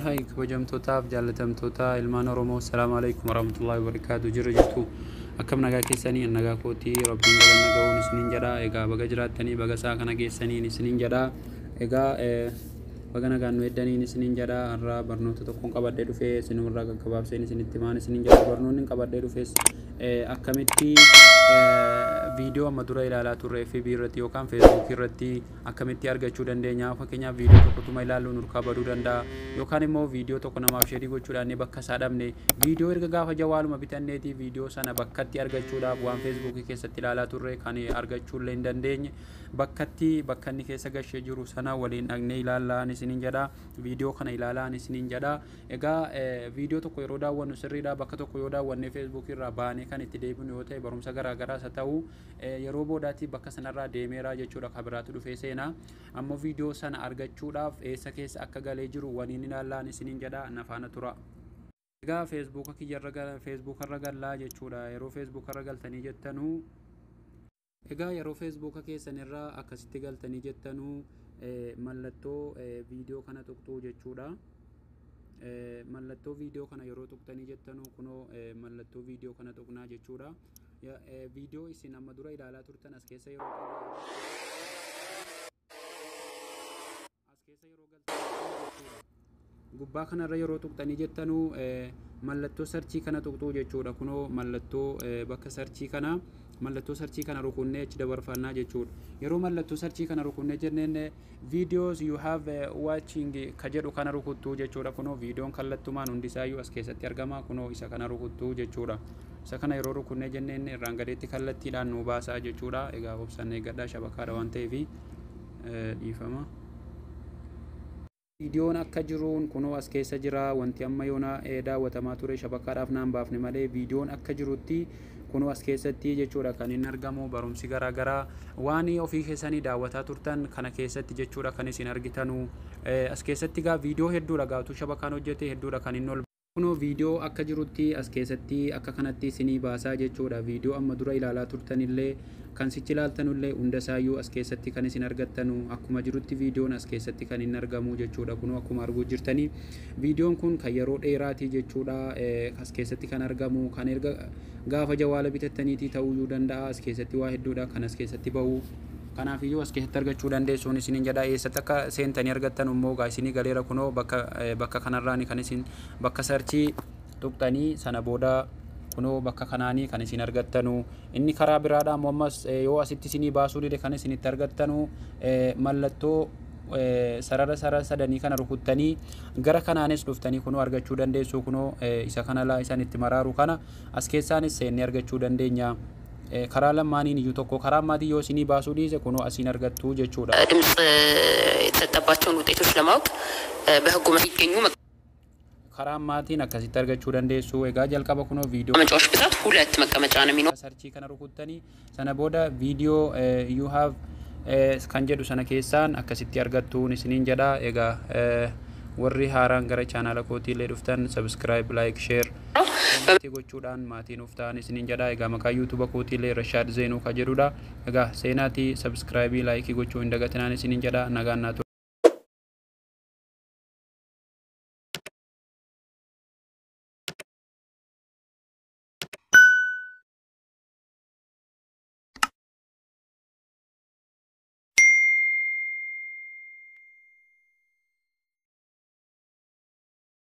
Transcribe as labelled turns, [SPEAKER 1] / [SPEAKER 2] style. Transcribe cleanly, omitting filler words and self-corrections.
[SPEAKER 1] Hai, kabajamtootaaf jaallatamtoota ilmaan Oromoo, salaamu alaikum warahmatullahi wabarakaatu. Jirra jirtu? Akkam nagaa keessanii? Nagaa kootii, Rabbiin galanna ga'uun isiniin jedha. Egaa baga jiraattanii, baga isaa kana geessaniin isiniin jedha. Egaa baga nagaan nu eddaniin isiniin jedha. Har'a barnoota tokkoon qabadhee dhufee isinumarraa gaggabaabseen isinitti himaan isiniin jedha. Barnoonni qabadhee dhufes akkamitti viidiyoo amma dura ilaalaa turre FB irratti yookaan Facebook irratti akkamitti argachuu dandeenya. Fakkeenyaaf, viidiyoo tokkotuma ilaalluun nurkaa baduu danda'a, yookaan immoo viidiyoo tokko namaaf share gochuudhaan bakka isaa dhabne, viidiyoo erga gaafa jawaaluma bitanneeti viidiyoo sana bakkatti argachuudhaaf, waan Facebookii keessatti ilaalaa turre kan argachuu illee hin dandeenye, bakkatti bakka inni keessa gashee jiru sana waliin dhaqnee ilaallaan isiniin jedha. Viidiyoo kana ilaalaan isiniin jedha. Egaa viidiyoo tokko yeroo daawwannu, sirriidha, bakka tokko yoo daawwanne Facebookii irraa baanee kan itti deebinu yoo ta'e, barumsa garaagaraas haa ta'u, yeroo boodaatti bakka sanarraa deemeera jechuudha, kan biraatu dhufee seenaa. Ammoo viidiyoo sana argachuudhaaf eessa keessa akka galee jiru waliin ilaallaan isiniin jedha, na faana tura. Egaa Facebooka kiyyarra, Facebookarra gallaa jechuudha. Yeroo Facebookarra galtanii jettanuu, egaa yeroo Facebooka keessanirraa akkasitti galtanii jettanuu, mallattoo viidiyoo kana tuqxuu jechuudha. Mallattoo viidiyoo kana yeroo tuqxanii jettanuu, kunoo mallattoo viidiyoo kana tuqnaa jechuudha. Viidiyoo isin amma dura ilaalaa turtan as keessa yeroo galtan jechuudha. Gubbaa kanarra yeroo tuqxanii jettanuu, mallattoo search kana tuqxuu jechuudha. Kunoo mallattoo bakka search kana, mallattoo search kana rukunnee achi dabarfannaa jechuudha. Yeroo mallattoo search kana rukunnee jenneen, "Videos you have watching" ka jedhu kana rukuttuu jechuudha. Kunoo viidiyoon kallattumaan hundisaayyuu as keessatti argama. Kunoo isa kana rukuttuu jechuudha. Isa kana yeroo rukunnee jenneen, irraan gadeetti kallattiidhaan nu baasaa jechuudha. Egaa obsaan eeggadhaa, shabakaadha waan ta'eef dhiifama. Viidiyoon akka jiruun kunoo as keessa jira. Wanti amma yoona daawwatamaa ture shabakaadhaaf naan baafne malee, viidiyoon akka jirutti kunoo as keessatti jechuudha kan inni argamu. Barumsi garaagaraa waan ofii keessanii daawwataa turtan kana keessatti jechuudha kan isin argitanu. As keessatti gaa viidiyoo hedduudha gaatu shabakaan hojjete hedduudha kan inni ol. Kunoo viidiyoo akka jirutti as keessatti akka kanatti isinii baasaa jechuudha. Viidiyoo amma dura ilaalaa turtanillee, kan sichi ilaaltanullee, hundasaayyuu as keessatti kan isin argattanu, akkuma jirutti viidiyoon as keessatti kan inni argamu jechuudha. Kunoo akkuma arguu jirtanii, viidiyoon kun kan yeroo dheeraatii jechuudha. As keessatti kan argamu kan erga gaafa jawaala bitattaniitii ta'uyyuu danda'a. As keessatti waa hedduudha kan as keessatti bahu. Kanaafiyyuu as keessatti argachuu dandeessuun isiniin jedha. Eessatti akka seentanii argattan immoo gaa isinii galeera. Kunoo bakka kanarraani kan isin bakka search tuqxanii, sana booda kunoo bakka kanaanii kan isin argattanu. Inni karaa biraadha ammoo, ammas yoo asitti isinii baasuu dide, kan isinitti argattanu mallattoo sarara sarara sadanii kana rukuttanii gara kanaanis dhuftanii kunoo argachuu dandeessu. Kunoo isa kana laa isan itti maraaru kana as keessaanis seennee argachuu dandeenya. Karaa lamaaniin iyyuu tokko. Karaa ammaatii yoo isinii baasuu dhiise, kunoo asiin argattu jechuudha.
[SPEAKER 2] ድምፅ የተሰጠባቸውን ውጤቶች ለማወቅ በህጉ የሚገኙ
[SPEAKER 1] Karaa ammaatiin akkasitti argachuu dandeessu. Egaa jalqaba kunoo viidiyoo
[SPEAKER 2] መቀመጫዎች ብዛት ሁለት መቀመጫ ነው የሚኖረው።
[SPEAKER 1] Search kana rukuttanii, sana booda "Video you have" kan jedhu sana keessaan akkasitti argattuun isiniin jedha. Egaa warri haaraan gara chaanaala kootiillee dhuftan, subscribe, like, share gochuudhaan maatii nuuf ta'an isiniin jedha. Egaa maqaa YouTubea kootiillee Rashaad Zeenuu ka jedhudha. Egaa seenaatii subscribe, like gochuu hin dagatinaan isiniin jedha. Nagaan naa tura.